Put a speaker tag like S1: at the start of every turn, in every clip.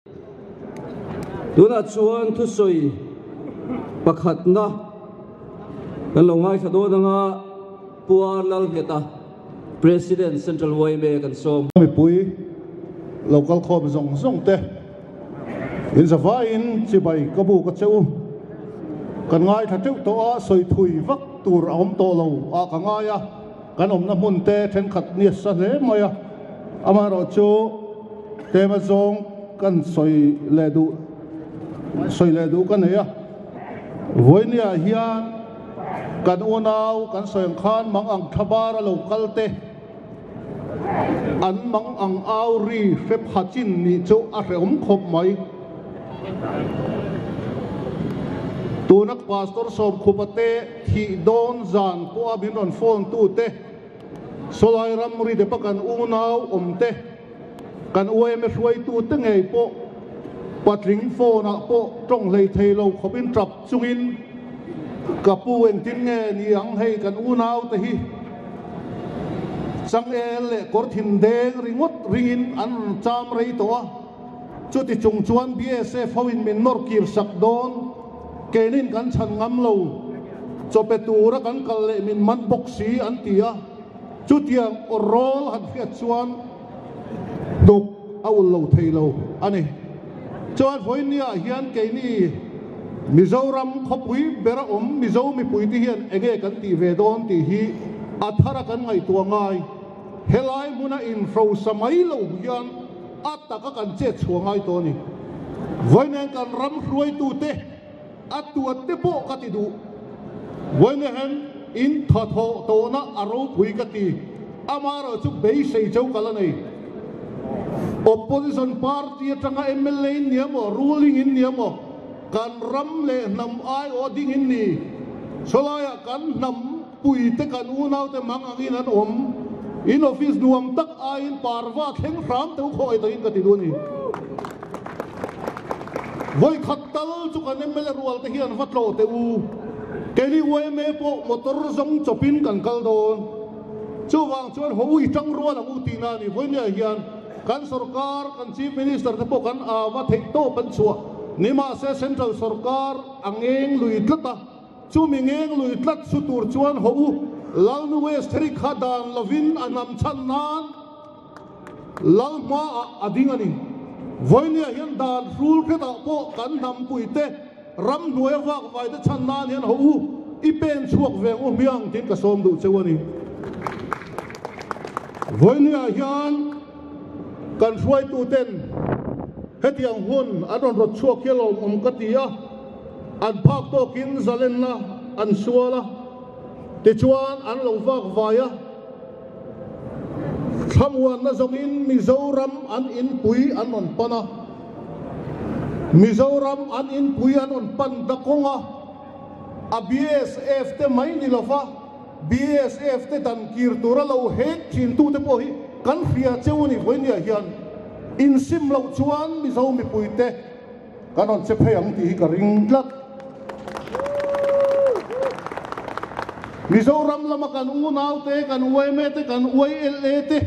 S1: Tunah chuan thusawi pakhatna kan lo ngaithla dawn anga Pu R Lalngheta, President Central yma kan sawm.
S2: Mipui lo kal khawm zawng zawng te in zavaiin chibai ka buk a che u. Kan ngaithla teuh tawh a, sawi thui vak tur a awm tawh lo ah ka ngai a, kan awmna hmun te thenkhat nasa hle mai a, amaherawhchu, Tlema zawng kan sawi leh duh sawi leh duh ka nei a, vawinia hian kan unau kan sawi ang khan mang ang thlabar a lo kal te an mang ang au ri hre pha chin nih chu a hrehawm khawp mai. Tuna Pastor Sawmkhupa te thih dawn zan pawha min rawn phone tu te, Sawlai ramri depa kan unau awm te, kan yma hruaitute ngei pawh patling phone ah pawh tawng hlei thei lo khawpin tap chungin ka pu engtin nge ni ang hei kan unau te hi changel leh kawr thin deng ringawt ringin an rawn cham rei tawh a, chuti chung chuan BSF ho in min nawr kir sak dawn keinin kan chhan ngam lo chawpe tura kan kal leh min man bawk si an ti a. Chutiang aw rawl han hriat chuan hnuk a ulh lo thei lo a ni. Chuan vawinia hian keini Mizoram khawpui bera awm Mizo mipuite hian enge kan tih ve dawn tih hi a thara kan ngaihtuah ngai. Helai hmuna inhrosa mai lo hian a taka kan chet chhuah ngai tawh a ni. Vawiin kan ram hruaitute A tuat te pawh ka ti duh. Vawinehem in tha thawh tawhna a ropui ka ti. Amaherawh chu beisei cheu ka la nei. Opposition party atanga mla in nia maw, ruling in nia maw, kan ram leh hnam aiawh ding in ni. Sawlaiah kan hnam pui te kan unau te mang angin an awm. In office nuam tak aiin parva thleng hram teuh khaw ei takin ka ti duh a ni. Vawi khat tal chu kan mla rual te hian va tlawh teh u. Keini yma pawh motor zawng chawpin kan kal dawn. Chuvang chuan haw ui tang rual ang u tihna a ni. Vawinia hian kan sorkar, kan Chief Minister te pawh kan ava theih tawp an chhuah. Nimahse Central sorkar a ngeng lui tlat a. Chumi ngeng lui tlat su tur chuan haw u Lalnu West-Heri kha dan lovin a nam chhan nan Lal hmaah a ding a ni. Vawinia hian dan hrul hretah pawh kan hnampuite ramhnuaia vakvaite chhan nan hian haw u, i pen chhuak ve ang u hmiang tiin ka sawm duh cheu a ni. Vawinia hian kan hruaituten hetiang hun an rawn rawt chhuak hi a lawmawm ka ti a, an phak tawkin zalenna an sual a, tichuan an lo vakvai a. Thlamuanna zawngin Mizoram an inpui an rawn pan a, Mizoram an inpui an rawn pan ta kawng a, a BSF te mai ni lova BSF te dan kir tura lo hek thin tute pawh hi kan hria cheu a ni vawinia hian insim loh chuan Mizo mipuite Kan rawn che phei ang tih hi ka ring tlat. Mizoram lama kan unaute, kan yma te, kan YLA te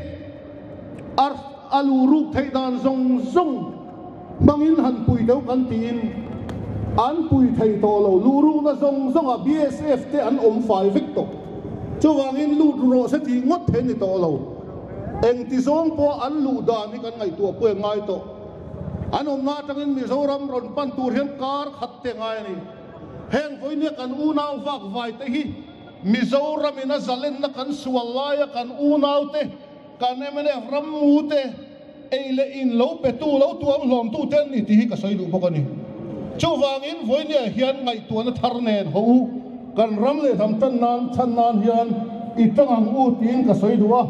S2: a lu ruk theih dan zawng zawng hmangin han pui deuh kan tiin an pui thei tawh lo. Lu rukna zawng zawngah BSF te an awm fai vek tawh. Chuvangin lut rawh se tih ngawt thei ni tawh lo. Engti zawng pawh an luh dan hi kan ngaihtuah pawh a ngai tawh. An awmna atangin Mizoram rawn pan tur hian kar khat te ngai a ni. Heng vawinia kan unau vak vai te hi Mizoram in a zalenna kan sual laia kan unau te, kan mnf rammu te ei leh in lo petu, lo tuam hlawmtu te an ni tih hi ka sawi duh bawk a ni. Chuvangin vawinia hian ngaihtuahna thar nen haw u, kan ram leh hnam tan nan chhan nan hian i tang ang u tiin ka sawi duh a.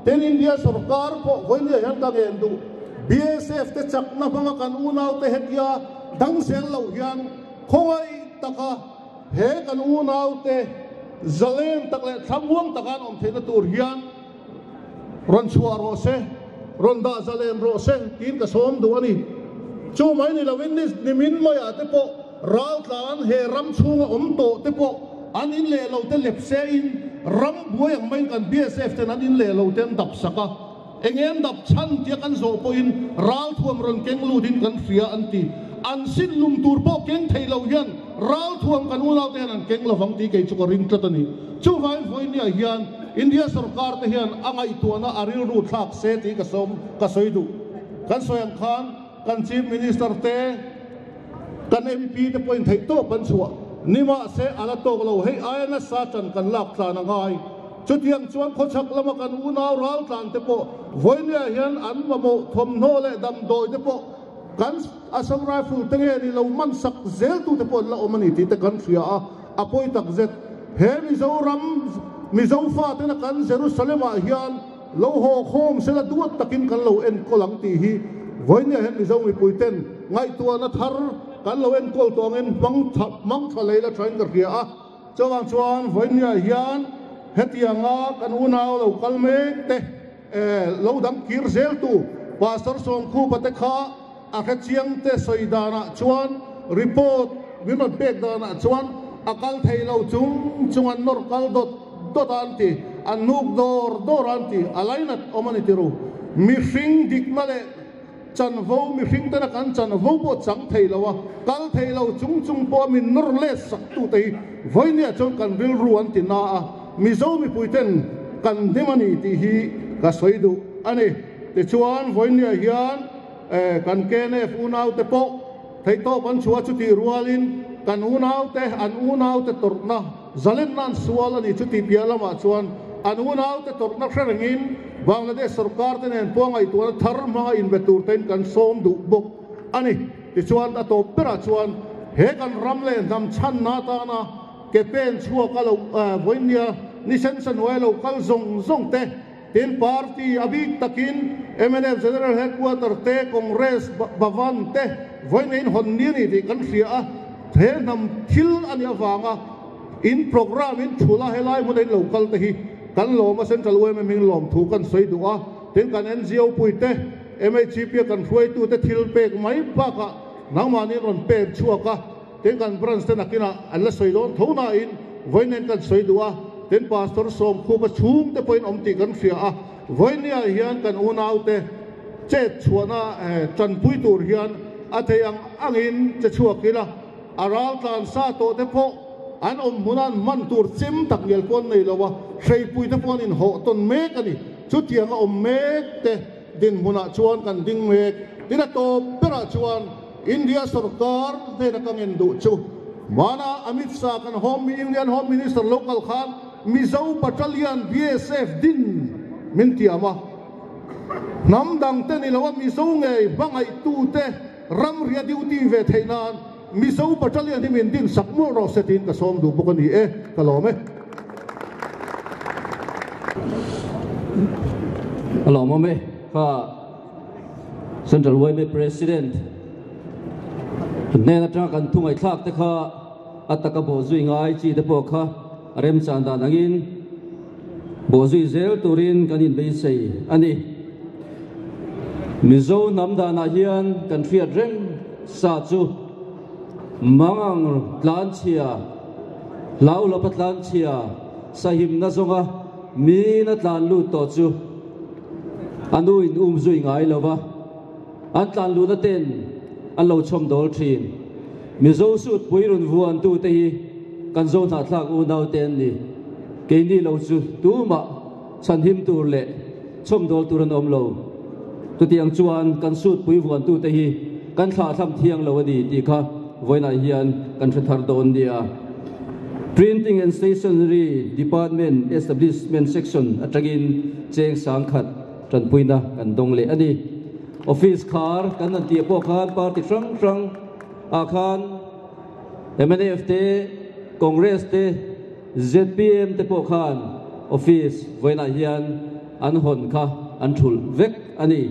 S2: Tin, India sorkar pawh vawinia hian ka ngen duh. BSF te chakna hmanga kan unaute hetia dang zel lo hian khawngaih taka he kan unaute zalen tak leh thlamuang taka an awm theihna tur hian rawn chhuah rawh se, rawn dah zalen rawh se tiin ka sawm duh a ni. Chu mai ni lovin nimin maiah te pawh raltlan he ram chhunga awm tawh te pawh an in leh lo te lepse in ram buai ang maiin kan BSF ten an in leh lo te an dap sak a. Eng nge an dap chhan tia kan zawh pawhin ralthuam rawn keng lutin kan hria an ti. An sin lum tur pawh keng thei lo hian ralthuam kan unaute hian an keng lovang tih kei chu ka ring tlat a ni. Chuvangin vawinia hian India sorkar te hian a ngaihtuahna a rilru thlak se tih ka sawm ka sawi duh. Kan sawi ang khan kan Chief Minister te, kan MP te pawhin theih tawp an chhuah ni mahse a la tawk lo. Hei aia nasa tan kan lak tlan a ngai. Chutiang chuan khawchhak lama kan unau raltlan te pawh vawinia hian an mamawh thawmhnaw leh damdawi te pawh kan Assam Rifle te nge ni lo man sak zel tu te pawh an la awm a ni tih te kan hria a, a pawi tak zet. He Mizoram Mizo fa tena kan Jerusalem ah hian lo haw khawm sela duat takin kan lo enkawl ang tih hi vawinia hian Mizo mipui ten ngaihtuahna thar kan lo enkawl tawh angin hmang hmang tha lei la thain ka hria a. Chuvang chuan vawinia hian hetianga kan unau lo kal mek te lo dang kir zel tu Pastor Sawmkhupa te kha a hrechiang te sawi danah chuan report min rawn pek danah chuan a kal thei lo chung chung an nawr kal dawt dawt a an ti, an hnuk dawr dawr a an ti, a lainat awm a ni tiru. Mihring dikna leh Chanvo mihring tena kan chanvo pawh chang thei lo a, kal thei lo chung chung pawh a min nawr let sak tu te hi vawinia chuan kan rilru an ti na a, Mizo mipui ten kan hnim a ni tih hi ka sawi duh a ni. Tichuan vawinia hian kan KNF unau te pawh theihtawp an chhuah chutih rualin kan unau te an unau te tawrhna Zalenna an sual a ni chu tih piah lamah chuan an unaute tawrhna hre rengin Bangladesh sorkar te nen pawh ngaihtuahna thar hmanga inbe tur tein kan sawm duh bawk a ni. Tichuan a tawp berah chuan he kan ram leh hnam chhanna atana ke pen chhuak a lo vawinia ni sensa hnuaia lo kal zawng zawng te tin party a bik takin mnf General Headquarter te Congress Bhavan te vawinia in hawn ni a ni tih kan hria a. He hnam thil a nih avanga in programme in thul a, helai hmuna in lo kal te hi kan lawm a, Central yma hming lawmthu kan sawi duh a, tin kan NGO pui te, MHCP a kan hruaitu te thil pek mai bakah nangmahni in rawn pek chhuak a, tin kan branch te nakinah an la sawi dawn tho nain vawiin kan sawi duh a, tin Pastor Sawmkhupa chhung te pawhin awm tih kan hria a, vawinia hian kan unaute Chet chhuahna tanpui tur hian a thei ang angin che chhuak ila, a ral tlan sa tawh te pawh an awm hmuna an hman tur chem tak ngial pawh an nei lo a, hreipui te pawh an inhawh tawn mek a ni. Chutiang a awm mek te dinhmunah chuan kan ding mek. Tin a tawp berah chuan India sorkar hnena ka ngen duh chu hmana Amit Shah kan Home Indian Home Minister lo kal khan Mizo Battalion BSF din min tiam a. Hnam dang te ni lo a Mizo ngei hmangaihtute ramria duty ve theih nan Mizo Battalion hi min din sak mual rawh se tiin ka sawm duh bawk a ni e, ka lawm e.
S1: A lawmawm e, kha Central yma President hnen atanga kan thu ngaihthlak te kha a taka bawhzui ngai chi te pawh kha a remchan dan angin Bawhzui zel turin kan inbeisei a ni. Mizo hnam danah hian kan hriat reng sa chu Mangang tlanchhia, Hlauhlawpa tlanchhia, sahimna zawnga miin a tlan lut tawh chu a nu in um zui ngai lo va, an tlan luhna ten an lo chhawm dawl thin. Mizo suit pui rawn vuantu te hi kan zo hnahthlak unau te an ni. Keini lo chu tumah chhanhim tur leh chhawmdawl tur an awm lo. Chutiang chuan kan suit pui vuantu te hi kan thlahthlam thiang lo a ni tih kha vawiinah hian kan hre thar dawn nia. Printing and Stationery Department Establishment Section atangin cheng sangkhat tanpuina kan dawng leh a ni. Office khar kan han tih pawh khan party hrang hrang ah khan mnf te, Congress te, zpm te pawh khan office vawiinah hian an hawn kha an thulh vek a ni.